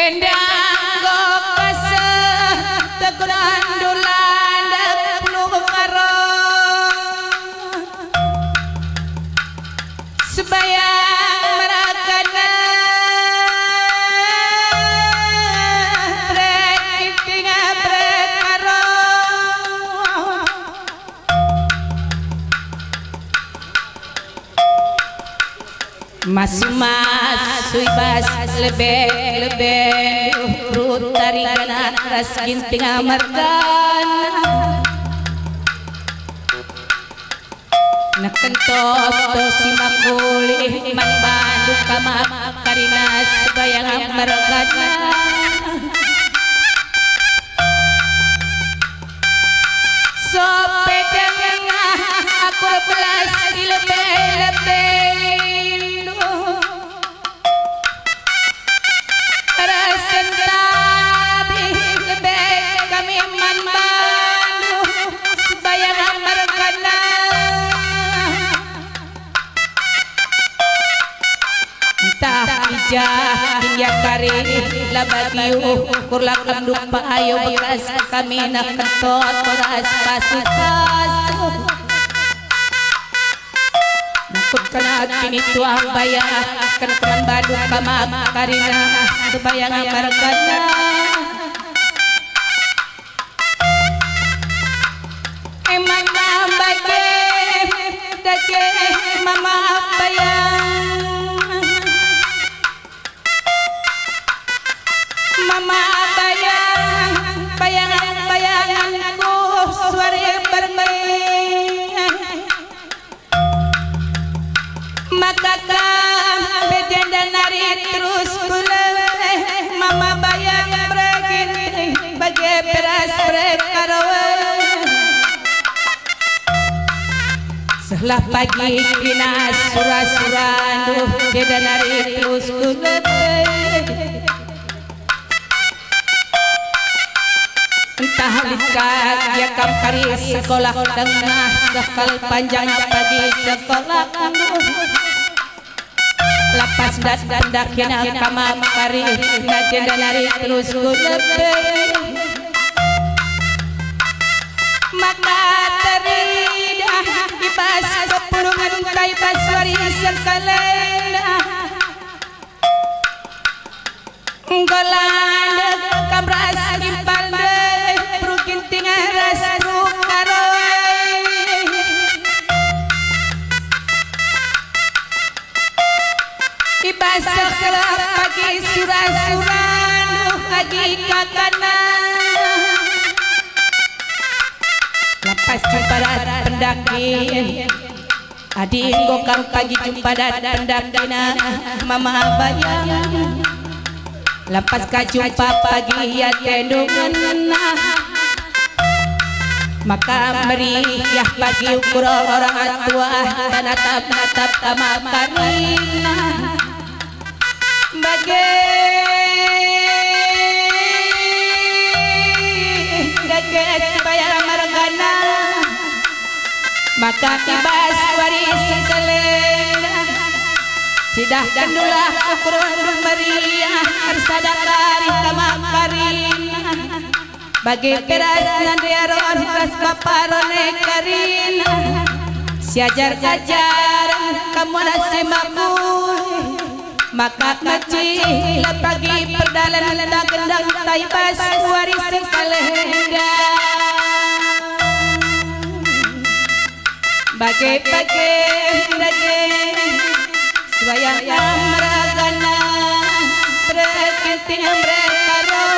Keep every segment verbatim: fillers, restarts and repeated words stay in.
Enda enggo kaseh tegunan dula ndek puluh karung. Sembayang meragana, brek Ginting, brek Karo. Masu-masu i bas lebek-lebek, rut tarigan ras Ginting mergana. Neken toto si makulih man bandu kamap karina sembayang mergana. Sope denga aku belas i lebe-lebendu. Resen tabi lebe kami man bandu sembayang mergana. Ntah i ja kin ia kari la bagi ukur, la kam dupa ayo bekas kami neken toto ras pasu-pasu. Nangkut kena kini tuah bayah, kena keman badu kamap karina sembayang mergana. Emana bage dage mama bayang. Mama bayang, bayang, bayanganku suari bermain. Maka kam bejenda nari terus kuleh, mama bayang bergin bage beras berkaroe. Sehlah pagi kina sura-sura nduh, jenda nari terus kuleh. Ntah lit ka gia kam kari sekolah tengah, seh kal panjang pagi sekolah nduh. Lapas dat-, datenda kena kamap kari, na jenda nari terus ku lebe. Maka teridah i bas pepulungen kai bas wari sekalenda. Enggo landek kam ras impal ndeh, beru Ginting ras beru Karo. I bas sekelah pagi sura-sura nduh agi kakana. Lapas jumpa dat pendakin. Adi enggo kam pagi jumpa dat pendakina mama bayang, lapas ka jumpa pagi ia tendungenna. Maka meriah pagi ukur orang atua, tanatap-natap kama karina. Bage, bage si bayar mergana, maka i bas wari sekalenda, sidah kendulah ukur meriah, ersada kari kama karina. Bage pe ras nande Aron ras bapa Aron e karina, siajar-ajar kamu nasi makul, maka kecil pagi perdalan tak gendang tai bas wari sekalenda. Bage-bage ndage, suayang meragana, berkinting merkaro.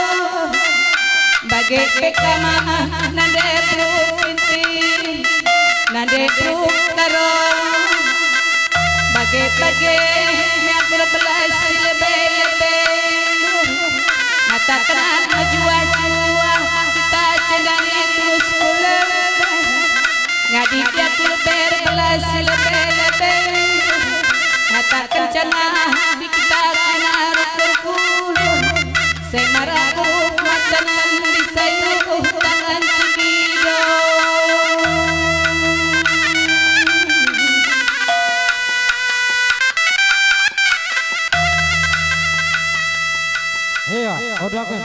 Bage pe kama nande beru kinting, nande beru karo. Bage-bage meak belas si lebe-lebe. Ngataken mejuah-juah kita cendani terus ku lebe. Ngadi dia ku lebe belas si lebe-lebe. Ngataken cenah di kita kena rukur kulu. Semara ku matanan di sayu tangan cigido. Iya, odaken.